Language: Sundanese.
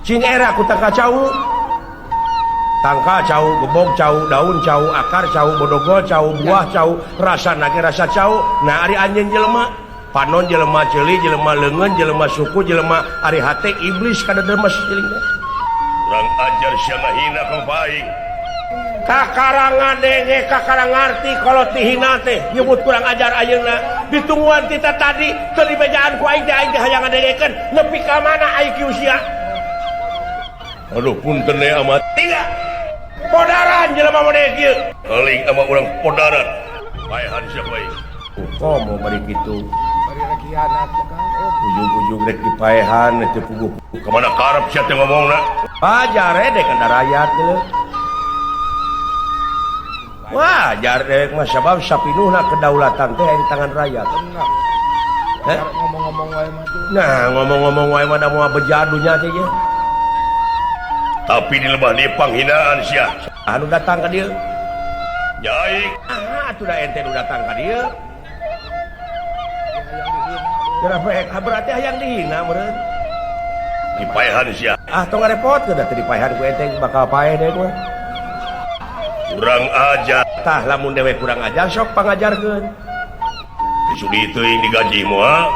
Cing era ku tangkal cau. Tangkal cau, gebog cau, daun cau, akar cau, bodogol cau, buah cau, rasana ge rasa cau. Nah, ari anjeun jelema, panon jelema, ceuli jelema, leungeun jelema, suku jelema, ari hate iblis kada demes ceuling teh. Kurang ajar sia ngahina ka bapa aing. Kakara ngadenge, kakara ngarti kalau tihina teh nyebut kurang ajar ayeuna. Ditungguan kita tadi teu dibejaan ku aing teh, aing teh hayang ngadengekeun nepi ka mana IQ sia. Aduh, punten ya amat. Tidak. Podaran jelema model kieu. Eling ama urang podaran. Paehan sia bae. Komo bari kitu. Ujung-ujung rek dipaehan teu puguh. Kemana karep sia teh ngomongna? Wajar deh kan rakyat geuleuh. Wajar deh mah sabab sapinuhna kedaulatan teh di tangan rakyat. Heh? Ngomong-ngomong wae mah tuh. Nah, ngomong-ngomong wae mah da moal bejadunya teh ye. Tapi di lebah di panghinaan sia. Anu datang ka dieu. Nyai. Ah, atuh da ente nu datang ka dieu. Kenapa berarti hayang dihina meureun? Dipaehan sia. Ah, tong ngarepotkeun da teu dipaehan ku ente bakal paeh deui mah. Kurang ajar. Tah lamun dewek kurang ajar sok pangajarkeun. Sudi teuing digaji moal.